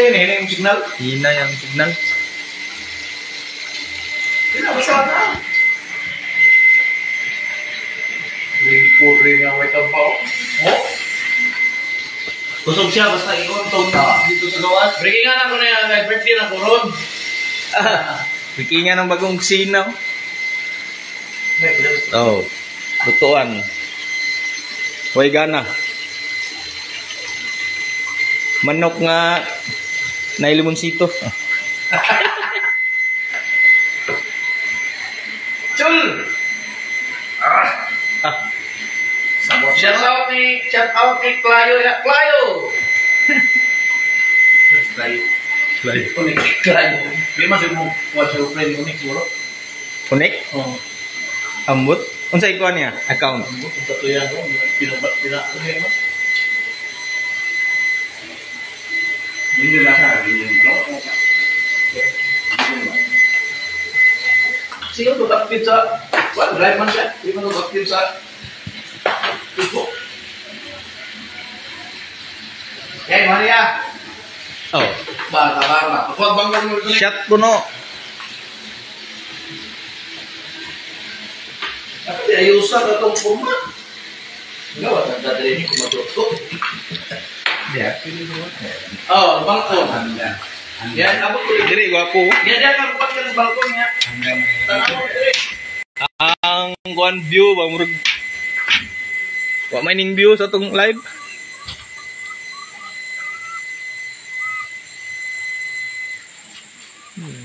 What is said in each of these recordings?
Kasi yung signal. Hina yung signal. Hindi na, basta na. Ring nga may tabaw. Oh? Kusog siya, basta i-on tong dito sa gawas. Breaking nga na ko na yan, may birthday na ko ron. Bikingan ng bagong kusina. Oh, lutuan. Way gana. Manok nga na limonsito. Chul! Ah. Shout out ni Clayo ya. Clayo! Clayo. Clayo. Unik, Clayo. Di man mo wa siya friend unik siguro. Unik? Oh. Ambot? Unsay kuan niya? Account. Ambot ang katuyan ko, pinabat pina ano mo. Hindi na sa hindi no. Siya to active sa well, drive man siya. Di man to active sa Facebook. Hey, Maria. Oh. Bata bata. Ako ang banggang mo. Shot kuno. Dapat ayusan atong forma. Gawa ta dadali ni kumatuto. Yeah. Oh, balkon. Yan, abot ko. Diri gwapo. Yan, yan ang bukat sa balkon niya. Tanaw diri. Ang kuan view ba murag wa may ning view sa atong live.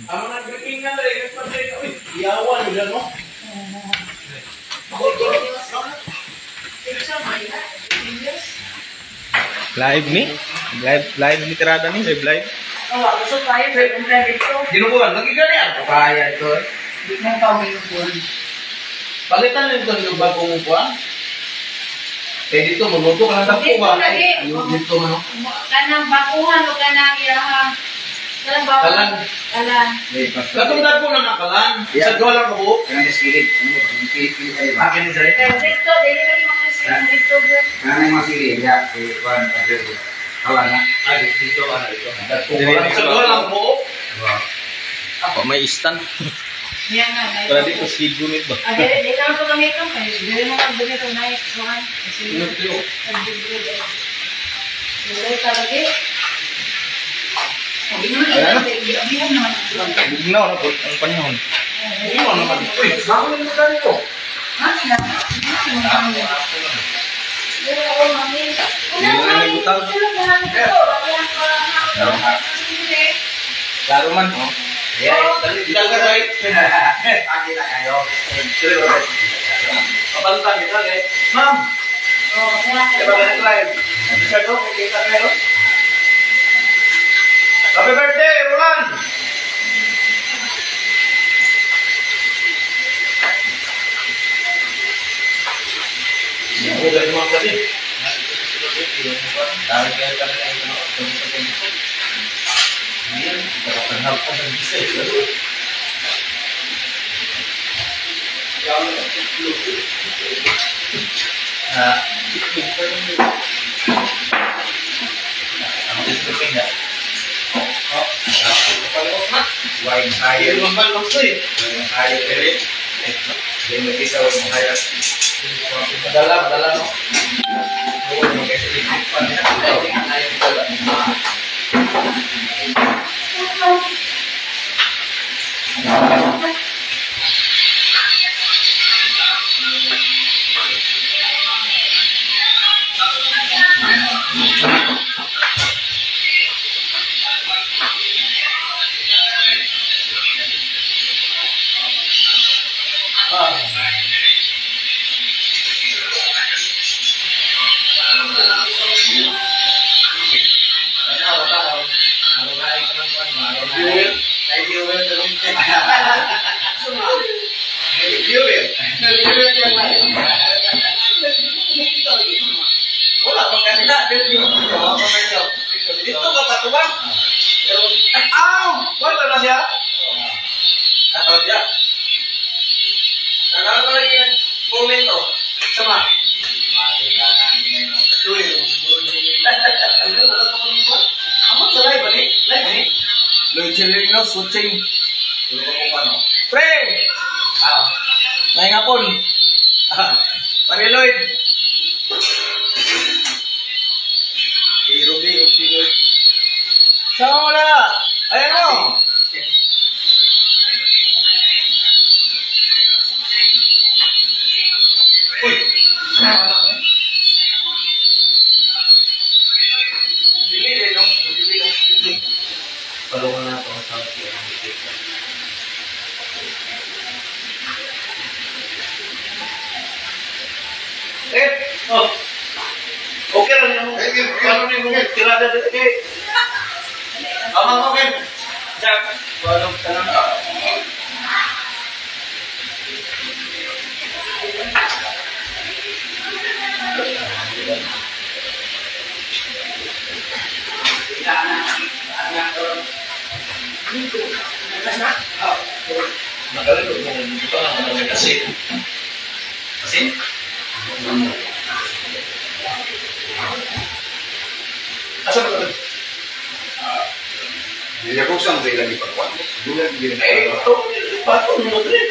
Ang mga briefing nga diri, uy, iyawan yun no. Live ni? Live live ni tirada ni, live live. Oh, gusto tayo sa dito. Ginubuan, lagi gani ang Kaya ito. Di mo pa minubuan. Palitan nito yung bagong upuan. Eh dito magluto ka ng dako Dito ba? lagi. Ayun dito no. Kanang bakuhan o kanang iyahang. Kanang bakuhan. Kalan. Kalan. Katong dako na nga kalan. Yeah. Sa duha lang kabuok. Kanang sa kilid. Ano ba? Yung kilid kayo ba? Akin ni Dre. Pero dito, dili lagi makasira dito. Bro. Kanang mga kilid. Ya, kuan kalan na. Ay, dito, ano, dito. Dako kalan. Sa duha lang kabuok. Wa may stand. Yan nga. Para di ko skid unit ba. Ah, dili dili naman ito gamiton kay dili mo man gamiton na kuan. Kasi Tuyo. Dili talaga. Ayan na. Gihan naman. Bugnaw na po ang panahon. Ano naman. Uy, bago na yung ganito. Ha? Hindi na nagutang. Klaro man. Oh. Yeah, dali ka right. Aki na kayo. Pabantang kita kay. Ma'am, di ba ganito live? Richard, oh, kita kayo. Happy birthday, Roland! Hindi ko mga kasi. Dami kaya kami ay ano, Ngayon, nakapanghap ka ng isa. Ah, ang discipline na. Wine higher. Hindi naman lang ito eh. Wine higher. Hindi mag-isa wine higher. Madala, madala no? Oo, mag-isa pa niya. Ay, madala. Wala pa kanila. Dito ka tatuan. Pero, aw! Wala na siya. Ako siya. Nakakala yung comment oh. Sama. Amot sa live ba ni? no, switching. Pre! Ah. Ngayong hapon. Ah. Pare Lloyd. Si Ruby o si Lloyd. Sama mo na. Ayan mo. Uy! Dili rin, no? Dili lang. Palungan na ako sa Eh! Oh! Okay lang yung paano na yung tirada dito kay. Tama mo, Ken. Jack. Walang tanong. Magaling ko kung ito ang ano kasi. Asin? Asa ba ito? Hindi ako sa mga ilang ipagkuhan. Eh, ito, pato, mo rin.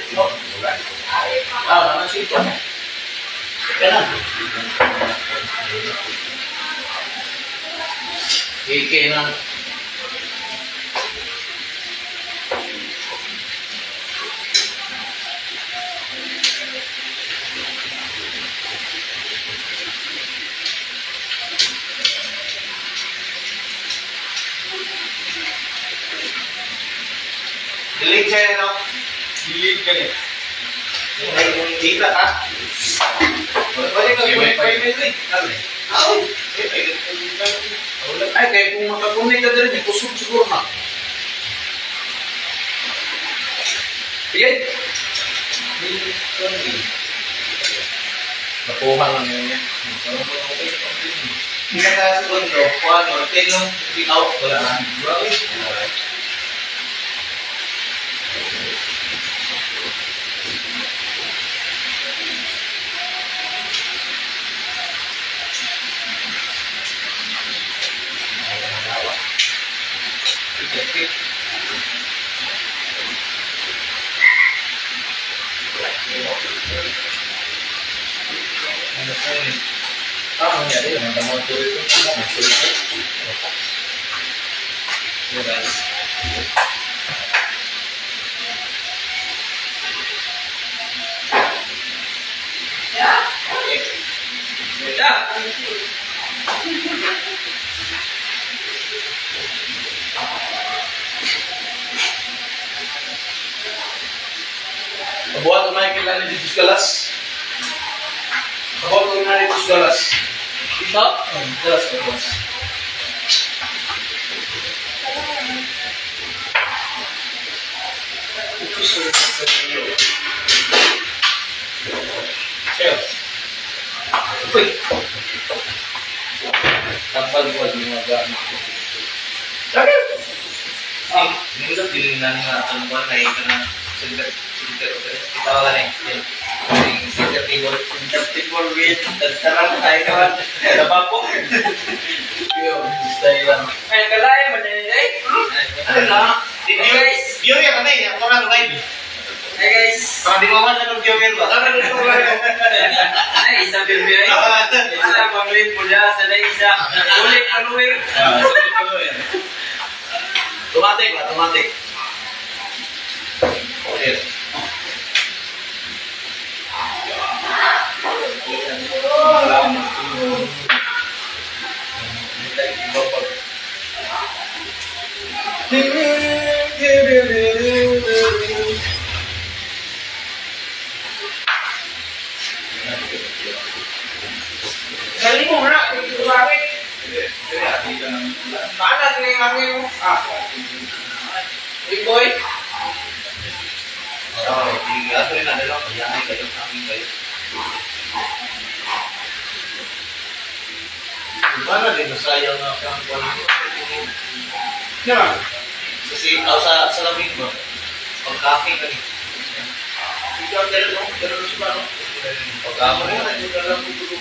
Ah, naman siya ito. Kaya na. Ike na. Delete siya, no? Delete ka niya. Kita ka? Pwede ka kunin pa Ay, kaya kung makakunik ka dito, kusog siguro na. Sige. Nakuha lang yun niya. Hindi ka segundo, kuha no, tinong out, wala na. Ah, nangyari yun. Ang damot ko ito. Yeah, guys. Okay. Yeah. Pabuhat ko na kailangan dito sa galas. Pabuhat ko na dito sa galas. Dito? Oh, galas, galas. Ito sa Cheers. Uy! Tambal ko yung mga gamit ko. Sakit! Ah, nindot din na nga ang buwan na ito na center center itawa ka na eh. Center table. Center table with tagtarang tayo naman. Nabako. Style lang. Ay, kalay, mananay. Ano na? Guys. Viewer ka na eh. Ako na live. Hey guys. Para di mawala ng viewer ba? Ay, isa viewer. Isa pamilin mo dyan sa isa. Ulit follower. Tumatik ba? Tumatik. Okay. Galing mo na. Bakit? Paano na yung angin mo? Ah. Uy, boy. Para din nasayang na kang kuwan. Naman. Sa sa lamig ba? Pagkape ka ni. Ikaw dalo no, dalo sa bano. Pagkape. Ano na yung dalo ko.